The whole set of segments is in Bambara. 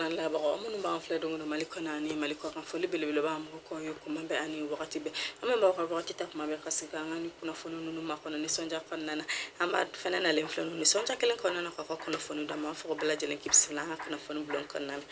An lamɛnbagaw minnu b'an filɛ don Mali kɔnɔ ani Mali kɔkan, foli belebele b'an bɔ ye kuma bɛɛ ani wagati bɛɛ. An bɛ ka wagati ta kuma bɛɛ ka se an ka ni kunnafoni ninnu makɔnɔ nisɔndiya kɔnɔna na. An b'a fana nalen filɛ nisɔndiya kelen kɔnɔna na k'a ka kunnafoni d'an b'a fɔ bɛɛ lajɛlen k'i bisimila an ka kunnafoni bulon kɔnɔna na.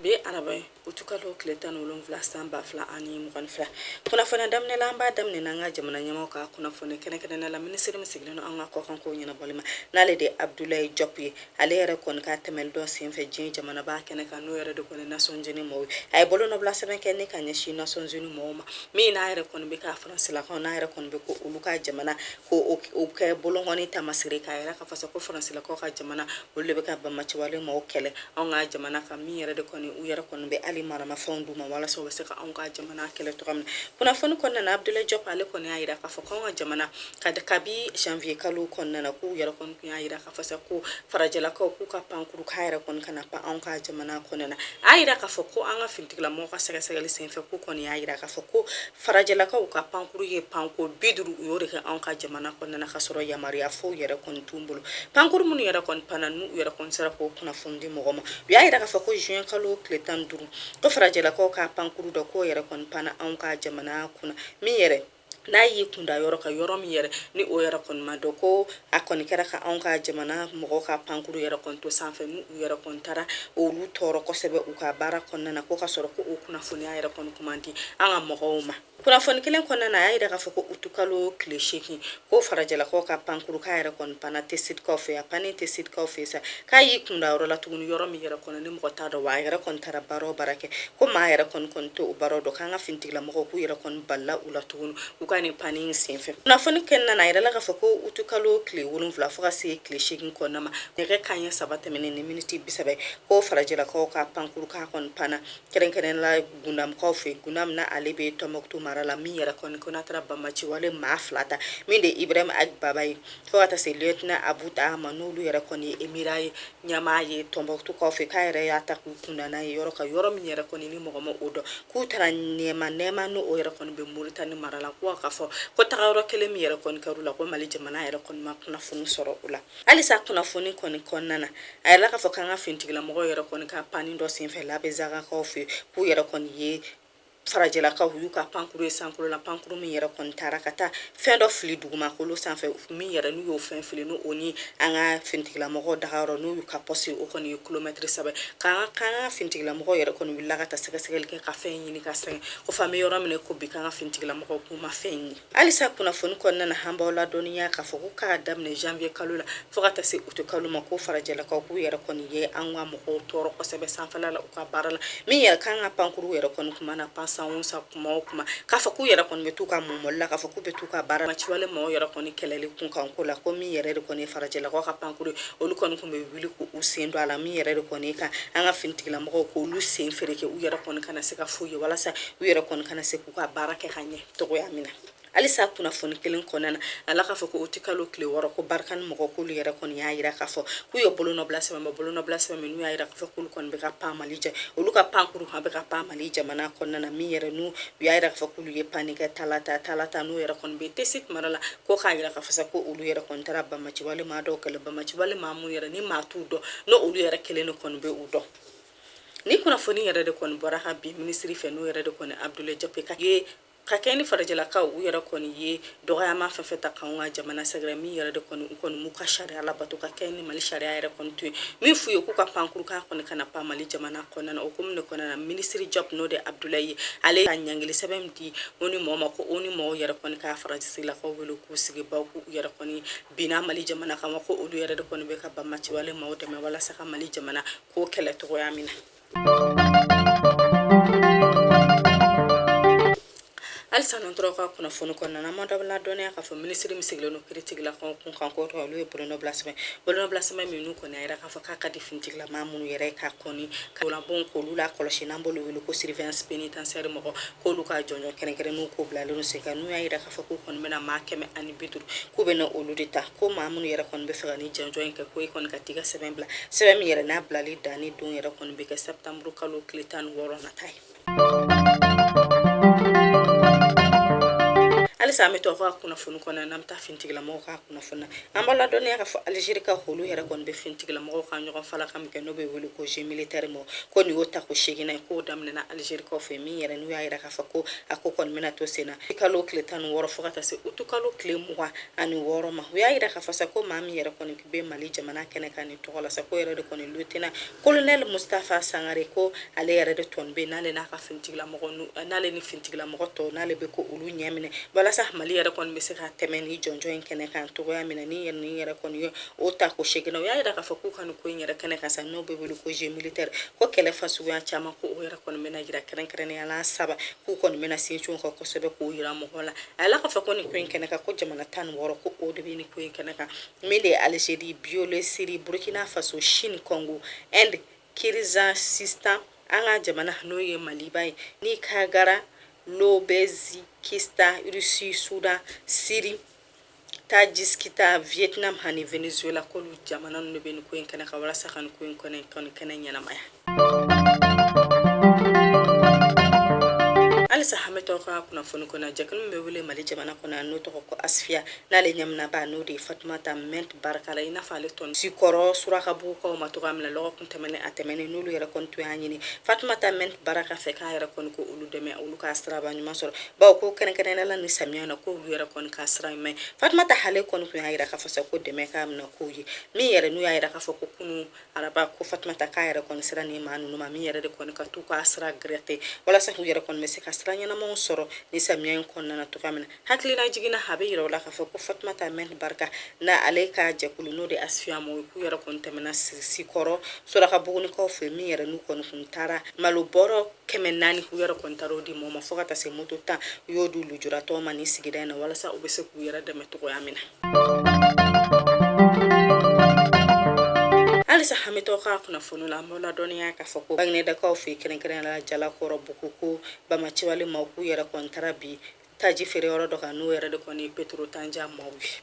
Bi araba ye utukalo tile 17 san 2022. Kunnafoni daminɛ la, an b'a daminɛ n'an ka jamana ɲɛmaaw ka kunnafoni, kɛrɛnkɛrɛnnenya la minisiri min sigilen don an ka kɔkankow ɲɛnabɔli ma, n'ale de ye Abdoulaye Diop ye. Ale yɛrɛ kɔni ka tɛmɛli dɔ senfɛ diɲɛ jamanaba kɛnɛ kan, n'o yɛrɛ de kɔni Nations Unies mɔgɔw ye, a ye bolonɔbila sɛbɛn kɛ ni ka ɲɛsin Nations Unies mɔgɔw ma, min n'a yɛrɛ kɔni bɛ ka faransilakaw, n'a yɛrɛ kɔni bɛ ko olu ka jamana ko o kɛ bolonkɔni taamasere, k'a yira k'a fɔ sa ko faransilakaw ka jamana, olu de bɛ ka banbaanciwale maaw kɛlɛ anw ka jamana kan, min yɛrɛ de kɔni u yɛrɛ kɔni bɛ hali maramafɛnw d'u ma walasa u bɛ se ka anw ka jamana kɛlɛ cogoya min na. Kunnafoni kɔnɔna na, Abdoulaye Diop ale kɔni y'a yira k'a fɔ k'anw ka jamana ka kabi janvier kalo kɔnɔna na, k'u yɛrɛ kɔni tun y'a yira k'a fɔ sa ko farajɛlakaw k'u ka pankuru k'a yɛrɛ kɔni kana pan anw ka jamana kɔnɔna na. A y'a yira k'a fɔ ko an ka finitigilamɔgɔw ka sɛgɛsɛgɛli senfɛ, k'u kɔni y'a yira k'a fɔ ko farajɛlakaw ka pankuru ye panko 50, u y'o de kɛ anw ka jamana kɔnɔna na, ka sɔrɔ yamaruya foyi yɛrɛ kɔni t'u bolo. Pankuru minnu yɛrɛ kɔni panna, n'u yɛrɛ kɔni sera k'o kunnafoni di mɔgɔ ma, u y'a yira k'a fɔ ko juin kalo tile 15, ko farajɛlakaw ka pankuru dɔ k'o yɛrɛ kɔni panna anw ka jamana kunna, min yɛrɛ n'a y'i kunda yɔrɔ kan, yɔrɔ min yɛrɛ ni o yɛrɛ kɔni ma dɔn, ko a kɔni kɛra ka anw ka jamana mɔgɔw ka pankuru yɛrɛ kɔni to sanfɛ, n'u yɛrɛ kɔni taara olu tɔɔrɔ kosɛbɛ u ka baara kɔnɔna na, ko ka sɔrɔ ko o kunnafoniya yɛrɛ kɔni kun ma di an ka mɔgɔw ma. Kunnafoni kelen kɔnɔna na, a y'a yira k'a fɔ ko utukalo tile 8, ko farajɛlakaw ka pankuru k'a yɛrɛ kɔni panna Tesidikaw fɛ. A pannen Tesidikaw fɛ sa, k'a y'i kunda yɔrɔ la tuguni, yɔrɔ min yɛrɛ kɔni ni mɔgɔ t'a dɔn, wa a yɛrɛ kɔni taara baara o baara kɛ, ko maa yɛrɛ kɔni kɔni tɛ o baara dɔn, k'an ka finitigilamɔgɔw k'u yɛrɛ kɔni balila u la tuguni u ka nin panni in senfɛ. Kunnafoni kɔnɔna na, a yirala k'a fɔ ko utukalo tile 7 fo ka se tile 8 kɔnɔna ma, nɛgɛ kanɲɛ 3 tɛmɛnen ni miniti 30, ko farajɛlakaw ka pankuru k'a kɔni panna, kɛrɛnkɛrɛn la Gundamkaw fɛ. Gundam na, ale bɛ Tɔnbɔkutu mara la, min yɛrɛ kɔni ko n'a taara banbaanciwale maa fila ta, min de Ibrahim Ag Baba ye, fo ka taa se lieutenant Abu Taha ma, n'olu yɛrɛ kɔni ye emira ye, ɲɛmaa ye Tɔnbɔkutukaw fɛ, k'a yɛrɛ y'a ta k'u kunda n'a ye yɔrɔ kan, yɔrɔ min yɛrɛ kɔni ni mɔgɔ ma o dɔn, k'u taara Nɛma, Nɛma n'o yɛrɛ kɔni bɛ Moritani mara la, ko k'a fɔ ko taga yɔrɔ kelen min yɛrɛ kɔni kɛr'u la, ko Mali jamana yɛrɛ kɔni ma kunnafoni sɔrɔ o la. Halisa kunnafoni kɔni kɔnɔna na, a yirala k'a fɔ k'an ka finitigilamɔgɔw yɛrɛ kɔni ka panni dɔ senfɛ Labezagakaw fɛ, k'u yɛrɛ kɔni ye farajɛlakaw y'u ka pankuru ye sankolo la, pankuru min yɛrɛ kɔni taara ka taa fɛn dɔ fili dugumakolo sanfɛ, min yɛrɛ n'u y'o fɛn fili, n'o ni an ka finitigilamɔgɔw dagayɔrɔ, n'u y'u ka poste, o kɔni ye kilomɛtiri 3, k'an ka finitigilamɔgɔw yɛrɛ kɔni wulila ka taa sɛgɛsɛgɛli kɛ ka fɛn ɲini ka sɛgɛn, ko f'an bɛ yɔrɔ min ko bi, k'an ka finitigilamɔgɔw k'u ma fɛn ye. Halisa kunnafoni kɔnɔna na, an b'aw ladɔnniya k'a fɔ ko k'a daminɛ janvier kalo la fo ka taa se août kalo ma, ko farajɛlakaw k'u yɛrɛ kɔni ye an ka mɔgɔw tɔɔrɔ kosɛbɛ sanfɛla la u ka baara la, min yɛrɛ k'an ka pankuru yɛrɛ kɔni kuma na pan san o san, kuma o kuma, k'a fɔ k'u yɛrɛ kɔni bɛ t'u ka mɔmɔli la, k'a fɔ k'u bɛ t'u ka baara ciwale maaw yɛrɛ kɔni kɛlɛli kunkan ko la, ko min yɛrɛ de kɔni ye farajɛlakaw ka pankuru, olu kɔni tun bɛ wuli k'u sen don a la, min yɛrɛ de kɔni ka an ka finitigilamɔgɔw k'olu sen fereke, u yɛrɛ kɔni kana se ka foyi ye, walasa u yɛrɛ kɔni kana se k'u ka baara kɛ ka ɲɛ cogoya min na. Halisa kunnafoni kelen kɔnɔna na, ala k'a fɔ ko utikalo tile 6, ko Barkhane mɔgɔ k'olu yɛrɛ kɔni y'a yira k'a fɔ k'u ye bolonɔbila sɛbɛn ma bolonɔbila sɛbɛn min, n'u y'a yira k'a fɔ k'olu kɔni bɛ ka pan Mali jɛ, olu ka pankuru a bɛ ka pan Mali jamana kɔnɔna na, min yɛrɛ n'u u y'a yira k'a fɔ k'olu ye panni kɛ Talata, Talata n'u yɛrɛ kɔni bɛ Tessit mara la, ko k'a yira k'a fɔ sa ko olu yɛrɛ kɔni taara banbaanciwale maa dɔw kɛlɛ, banbaanciwale maa minnu yɛrɛ ni maa t'u dɔn, n'o olu yɛrɛ kelen de kɔni bɛ u dɔn. Ni kunnafoni yɛrɛ de kɔni bɔra ka bin minisiri fɛ, n'o yɛrɛ de kɔni Abdoulaye Diop ka ye ka kɛ ni farajɛlakaw u yɛrɛ kɔni ye dɔgɔyama fɛn fɛn ta k'anw ka jamana sɛgɛrɛ, min yɛrɛ de kɔni u kɔni m'u ka sariya labato, ka kɛ ni Mali sariya yɛrɛ kɔni to yen, min f'u ye k'u ka pankuru k'a kɔni kana pan Mali jamana kɔnɔna na. O hukumu de kɔnɔna na, minisiri Diop, n'o de Abdoulaye ye, ale ka ɲangili sɛbɛn di ONU mɔgɔw ma, ko ONU mɔgɔw yɛrɛ kɔni ka farajɛlakaw wele k'u sigi, baw k'u yɛrɛ kɔni binna Mali jamana kama, ko olu yɛrɛ de kɔni bɛ ka banbaanciwale maaw dɛmɛ walasa ka Mali jamana k'o kɛlɛ cogoya min na. Halisa n'an tora ka kunnafoni kɔnɔna na, an b'aw ladɔnniya k'a fɔ minisiri min sigilen don kiiritigilakaw kun kan, ko olu ye bolonɔbila sɛbɛn, bolonɔbila sɛbɛn minnu kɔni a yira k'a fɔ k'a ka di finitigilama minnu yɛrɛ ka kɔni ka bon k'olu lakɔlɔsi, n'an b'olu wele ko surveillance pénitentiaire mɔgɔ, k'olu ka jɔnjɔn kɛrɛnkɛrɛnnenw ko bilalen don sen kan, n'u y'a yira k'a fɔ k'u kɔni bɛna maa 150, k'u bɛna olu de ta, ko maa minnu yɛrɛ kɔni bɛ fɛ ka ni jɔnjɔn in kɛ, ko i kɔni ka t'i ka sɛbɛn bila, sɛbɛn min yɛrɛ n'a bilali danni don yɛrɛ kɔni bɛ kɛ septembre kalo tile 16 nata ye. Halisa Halisa an bɛ to aw ka kunnafoni kɔnɔ, n'an bɛ taa finitigilamɔgɔw ka kunnafoni na. An b'a ladɔnniya k'a fɔ Algérie olu yɛrɛ kɔni bɛ finitigilamɔgɔw ka ɲɔgɔn falaka min kɛ, n'o bɛ wele ko jeu militaire mɔ, ko nin y'o tako seeginnan ye, k'o daminɛna Algérie fɛ, min yɛrɛ n'u y'a yira k'a fɔ ko a ko kɔni bɛna to sen na kalo tile 16 fo ka taa se utu kalo tile 26 ma. U y'a yira k'a fɔ sa ko maa min yɛrɛ kɔni bɛ Mali jamana kɛnɛ kan nin tɔgɔ la sa, ko yɛrɛ de kɔni lieutenant colonel Mustafa Sangare, ko ale yɛrɛ de tɔn bɛ n'ale n'a ka finitigilamɔgɔ, n'ale ni finitigilamɔgɔ tɔw, n'ale bɛ ko olu ɲɛ minɛ walasa Mali yɛrɛ kɔni bɛ se ka tɛmɛ ni jɔnjɔn in kɛnɛ kan cogoya min na. Ni yɛrɛ ni yɛrɛ kɔni ye o ta ko seeginnan, u y'a yira k'a fɔ k'u ka nin ko in yɛrɛ kɛnɛ kan sa, n'o bɛ wele ko jeu militaire, ko kɛlɛ fasuguya caman, ko o yɛrɛ kɔni bɛna jira, kɛrɛnkɛrɛnnenya la saba, k'u kɔni bɛna sinsin o kan kosɛbɛ k'o yira mɔgɔw la. A yala k'a fɔ ko nin ko in kɛnɛ kan, ko jamana 16, ko o de bɛ nin ko in kɛnɛ kan, min de ye Algérie, Biélorussie, Burkina Faso, Chine, Congo, Inde, Kirghizistan, an ka jamana n'o ye Maliba ye, Nicaragua, l'Ouzbékistan, Russie, Soudan, Syrie, Tadjikistan, Vietnam ani Venezuela, k'olu jamana ninnu de bɛ nin ko in kɛnɛ kan walasa ka nin ko in kɛnɛ ɲɛnamaya. Halisa an bɛ to aw ka kunnafoni kɔnɔ. Jɛkulu min bɛ wele Mali jamana kɔnɔ, n'o tɔgɔ ko ASFIA, n'ale ɲɛminaba n'o de ye Fatumata Mɛnt Barika la, i n'a fɔ ale tɔn Sikɔrɔ Surakabugukaw ma cogoya min na lɔgɔkun tɛmɛnen, a tɛmɛnen, n'olu yɛrɛ kɔni tun y'a ɲini Fatumata Mɛnt Baraka fɛ k'a yɛrɛ kɔni ko olu dɛmɛ, olu ka siraba ɲuman sɔrɔ, bawo ko kɛrɛnkɛrɛnnenya la ni samiya na, ko olu yɛrɛ kɔni ka sira ɲuman ye. Fatumata ale kɔni tun y'a yira k'a fɔ sa ko dɛmɛ k'a minɛ k'u ye, min yɛrɛ n'u y'a yira k'a fɔ ko kunu araba, ko Fatumata k'a yɛrɛ kɔni sera nin maa ninnu ma, min yɛrɛ de kɔni ka t'u ka sira gɛrɛtɛ walasa k'u yɛrɛ kɔni bɛ se ka sira ɲɛnamaw sɔrɔ ni samiya in kɔnɔna na cogoya min na. Hakilina jiginna, a bɛ yira o la k'a fɔ ko Fatumata Mɛnt Barika na ale ka jɛkulu, n'o de ASFIA mɔgɔw, k'u yɛrɛ kɔni tɛmɛna Sikɔrɔ Surakabugunikaw fɛ, min yɛrɛ n'u kɔni kun taara malo bɔrɔ 400, u yɛrɛ kɔni taara o di mɔgɔ ma, fo ka taa se moto 10, u y'o di lujuratɔw ma nin sigida in na walasa u bɛ se k'u yɛrɛ dɛmɛ cogoya min na. Halisa an bɛ to ka kunnafoni la. An b'aw ladɔnniya k'a fɔ ko Baginedakaw fɛ, kɛrɛnkɛrɛnnenya la Jalakɔrɔ Bugu, ko bamaciwale maaw k'u yɛrɛ kɔni taara bi taji feere yɔrɔ dɔ kan, n'o yɛrɛ de kɔni ye Petro Tanja maaw ye.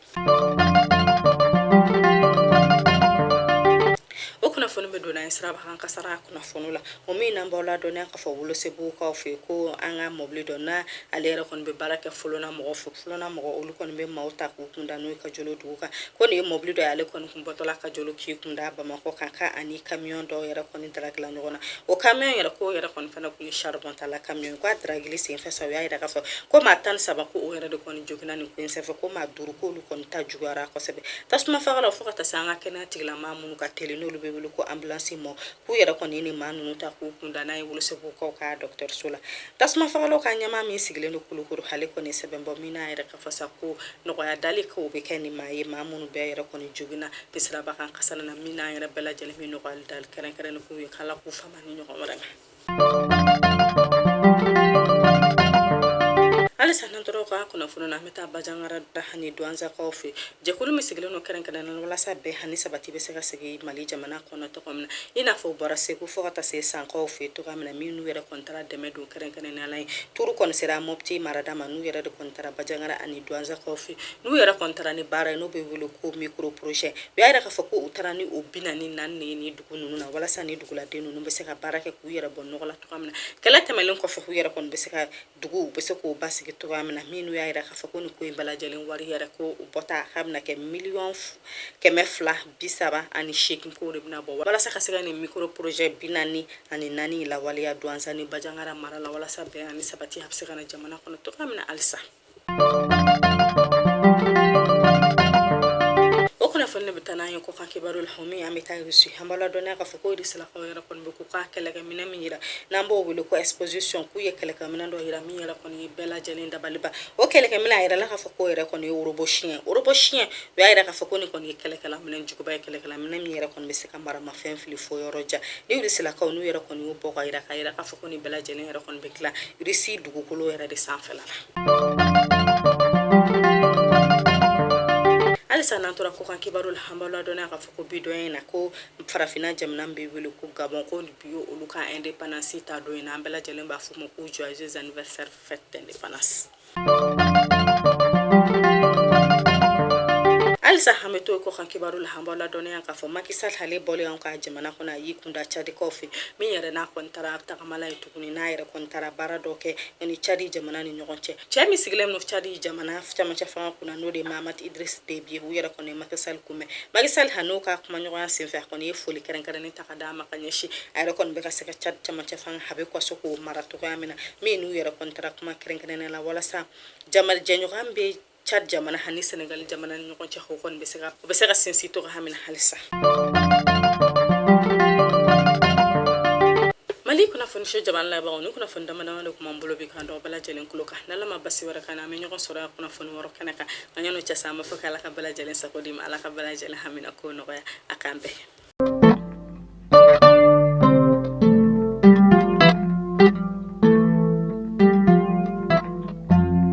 O kunnafoni bɛ don an ye siraba kan kasara kunnafoni la, o min n'an b'aw ladɔnniya k'a fɔ Welesebugukaw fɛ, ko an ka mɔbili dɔ n'a ale yɛrɛ kɔni bɛ baara kɛ Folona mɔgɔ fɛ, Folona mɔgɔ olu kɔni bɛ maaw ta k'u kun da n'o ye Kajolo dugu kan, ko nin ye mɔbili dɔ ye, ale kɔni kun bɔtɔla Kajolo k'i kun da Bamakɔ kan, ka ani kamiyɔn dɔw yɛrɛ kɔni daragila ɲɔgɔn na. O kamiyɔn yɛrɛ, k'o yɛrɛ kɔni fana kun ye charbon tala kamiyɔn ye. K'a daragili senfɛ sa, u y'a yira k'a fɔ ko maa 13, ko o yɛrɛ de kɔni joginna nin ko in senfɛ, ko maa 5, k'olu kɔni ta juguyara kosɛbɛ. Tasuma fagalaw fo ka taa se an ka kɛnɛya tigilamaa minnu ka teli, n'olu bɛ wele ko ambulance mɔ, k'u yɛrɛ kɔni ni maa ninnu ta k'u kun da n'a ye Welesebugukaw ka dɔgɔtɔrɔso la. Tasuma fagalaw ka ɲɛmaa min sigilen don Kulukoro, ale kɔni sɛbɛn bɔ min n'a yɛrɛ k'a fɔ sa ko nɔgɔya dali k'o bɛ kɛ nin maa ye, maa minnu bɛɛ yɛrɛ kɔni joginna bi siraba kan kasara na, min n'an yɛrɛ bɛɛ lajɛlen bɛ nɔgɔya dali kɛrɛnkɛrɛnnen k'u ye, k'Ala k'u fama ni ɲɔgɔn wɛrɛ ma. Halisa n'an tora ka kunnafoni na, an bɛ taa Bajangara ani Duwanzakaw fɛ. Jɛkulu min sigilen don kɛrɛnkɛrɛnnen walasa bɛn ani sabati bɛ se ka sigi Mali jamana kɔnɔ cogo min na, i n'a fɔ u bɔra Segu fo ka taa se Sankaw fɛ cogoya min na, minnu yɛrɛ kɔni taara dɛmɛ don kɛrɛnkɛrɛnnenya la ye turu kɔni sera Mopti marada ma, n'u yɛrɛ de kɔni taara Bajangara ani Duwanzakaw fɛ, n'u yɛrɛ kɔni taara ni baara ye, n'o bɛ wele ko micro projet. U y'a yira k'a fɔ ko u taara ni o 44 de ye ni dugu ninnu na, walasa ni duguladen ninnu bɛ se ka baara kɛ k'u yɛrɛ bɔ nɔgɔ la cogoya min na, kɛlɛ tɛmɛnen kɔfɛ, u yɛrɛ kɔni bɛ se ka dugu, u bɛ se k'o basigi cogoya min na. Minnu y'a yira k'a fɔ ko nin ko in bɛɛ lajɛlen wari yɛrɛ, ko u bɔta k'a bɛna kɛ miliyɔn 238, k'o de bɛna bɔ walasa ka se ka nin micro projet 44 lawaleya Duwanza ni Bajangara mara la, walasa bɛn ani sabati a bɛ se ka na jamana kɔnɔ cogoya min na. Halisa o kunnafoni de bɛ taa n'an ye kɔkan kibaru la, o min an bɛ taa Irisi. An b'a ladɔnniya k'a fɔ ko Irisilakaw yɛrɛ kɔni bɛ k'u ka kɛlɛkɛminɛn min yira, n'an b'o wele ko exposition, k'u ye kɛlɛkɛminɛn dɔ yira min yɛrɛ kɔni ye bɛɛ lajɛlen dabaliban. O kɛlɛkɛminɛn, a yirala k'a fɔ k'o yɛrɛ kɔni ye robot chien. Robot chien, u y'a yira k'a fɔ ko nin kɔni ye kɛlɛkɛlaminɛn juguba ye, kɛlɛkɛlaminɛn min yɛrɛ kɔni bɛ se ka maramafɛn fili fo yɔrɔ jan. Ni Irisilakaw n'u yɛrɛ kɔni y'o bɔ ka yira, k'a yira k'a fɔ ko nin bɛɛ lajɛlen yɛrɛ kɔni bɛ dilan Irisi dugukolo yɛrɛ de sanfɛla la. Halisa n'an tora kɔkan kibaru la, an b'aw ladɔnniya k'a fɔ ko bi don in na, ko farafinna jamana min bɛ wele ko Gabon, ko bi ye olu ka indépendance ta don in na, an bɛɛ lajɛlen b'a fɔ o ma ko joyeux anniversaire fête d'indépendance. Halisa an bɛ to kɔkan kibaru la, an b'aw ladɔnniya k'a fɔ Macky Sall ale bɔlen anw ka jamana kɔnɔ, a y'i kunda Tchadikaw fɛ, min yɛrɛ n'a kɔni taara tagamala ye tuguni, n'a yɛrɛ kɔni taara baara dɔ kɛ ni Tchad jamana ni ɲɔgɔn cɛ. Cɛ min sigilen don Tchad jamana camancɛ fanga kunna, n'o de ye Mahamat Idriss Déby ye, u yɛrɛ kɔni ye Macky Sall kunbɛn. Macky Sall n'o ka kumaɲɔgɔnya senfɛ, a kɔni ye foli kɛrɛnkɛrɛnnen ta ka d'a ma ka ɲɛsin a yɛrɛ kɔni bɛ ka se ka Tchad camancɛ fanga a bɛ ka se k'o mara cogoya min na, min n'u yɛrɛ kɔni taara kuma kɛrɛnkɛrɛnnen la walasa jɛɲɔgɔnya bɛ Tchad jamana ani Senegal jamana ni ɲɔgɔn cɛ, o kɔni bɛ se ka o bɛ se ka sinsin cogoya min na halisa. Mali kunnafoni so jabaranin lajɛbagaw, ni kunnafoni dama dama de tun b'an bolo bi k'an dɔn bɛɛ lajɛlen tulo kan. N'Ala ma basi wɛrɛ k'an na, an bɛ ɲɔgɔn sɔrɔ yan kunnafoni wɛrɛ kɛnɛ kan. Nka yan'o cɛ sa, an b'a fɔ k'Ala ka bɛɛ lajɛlen sago di ma, Ala ka bɛɛ lajɛlen hamina ko nɔgɔya, a k'an bɛn.